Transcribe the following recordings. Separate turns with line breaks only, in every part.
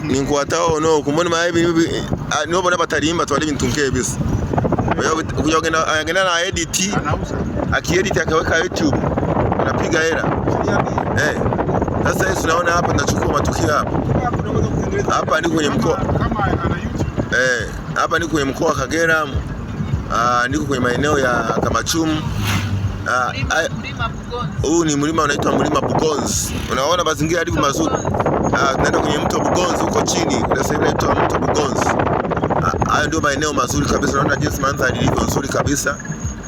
Ninkwataho no kumbona mabi nobona batarimba twali bintu nkebisa. Kujogenda agenda na edit, akiedit akaweka YouTube unapiga hela. Eh. Sasa hivi tunaona hapa tunachukua matukio hapa. Hapa ni kwenye mkoa
kama ana YouTube.
Eh, hapa ni kwenye mkoa wa Kagera. Niko kwenye maeneo ya Kamachumu. Huu ni mlima unaitwa mlima Bugonzi. Unaona mazingira yalivyo mazuri. Tunaenda kwenye mto Bugonzi huko chini, kuna sehemu inaitwa mto Bugonzi. Hayo ndio maeneo mazuri kabisa. Unaona jinsi mandhari ilivyo nzuri kabisa,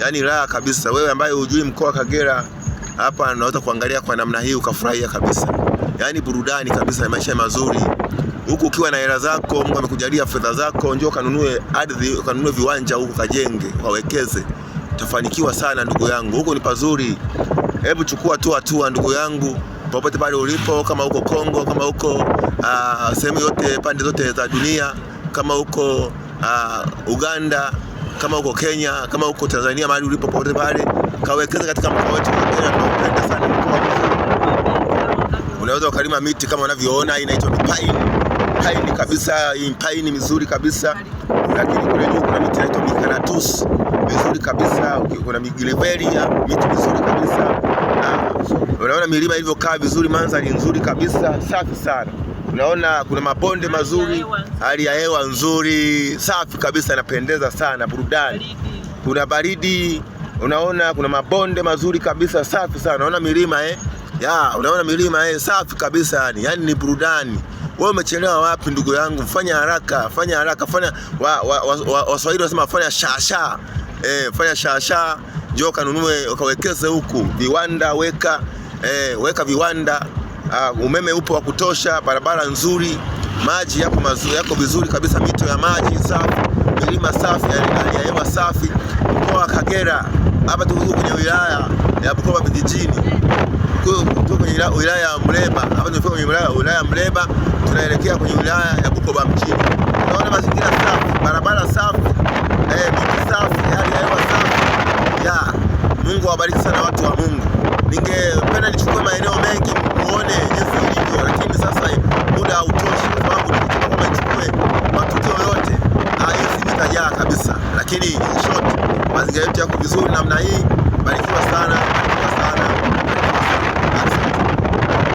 yaani raha kabisa. Wewe ambaye hujui mkoa wa Kagera, hapa unaweza kuangalia kwa namna hii ukafurahia kabisa, yaani burudani kabisa, maisha mazuri huku ukiwa na hela zako, Mungu amekujalia fedha zako, njoo kanunue ardhi, kanunue viwanja huku, kajenge, wawekeze, utafanikiwa sana ndugu yangu. Huku ni pazuri. Hebu chukua tu hatua ndugu yangu, popote pale ulipo, kama uko Kongo, kama uko sehemu yote, pande zote za dunia, kama uko Uganda, kama uko Kenya, kama uko Tanzania, mahali ulipo popote pale, kawekeze katika mkoa wetu wa Kagera. Tunaupenda sana mkoa mzuri. Unaweza ukalima miti kama unavyoona, hii inaitwa mipaini, paini kabisa, hii paini mizuri kabisa. Lakini kule juu kuna miti inaitwa mikaratusi mizuri kabisa, kuna migiliveria miti mizuri kabisa. Unaona milima ilivyokaa vizuri, mandhari nzuri kabisa, safi sana. Unaona kuna mabonde mazuri, hali ya hewa nzuri, safi kabisa, inapendeza sana, burudani. Kuna baridi, unaona kuna mabonde mazuri kabisa, safi sana. Unaona milima ya, unaona milima safi kabisa yani, yani ni burudani. Wewe umechelewa wapi ndugu yangu? Fanya haraka, fanya haraka, fanya Waswahili wanasema fanya shasha. Fanya shasha, njoo kanunue ukawekeze huku viwanda, weka weka viwanda. Umeme upo wa kutosha, barabara nzuri, maji yapo mazuri, yako vizuri kabisa, mito ya maji safi, milima safi, hali ya hewa safi. Mkoa wa Kagera hapa tuko kwenye wilaya ya Bukoba vijijini, tuko kwenye wilaya ya Muleba. Hapa tumefika kwenye wilaya ya Muleba, tunaelekea kwenye wilaya ya Bukoba mjini. Unaona mazingira safi, barabara safi, miti safi, hali ya hewa safi. Ya, Mungu awabariki sana watu wa Mungu. Ningependa nichukue maeneo mengi muone jinsi ilivyo, lakini sasa muda hautoshi, kwa sababu nikisema kwamba nichukue matukio yote, hii simu itajaa kabisa. Lakini in short, mazingira yetu yako vizuri namna hii. Barikiwa sana.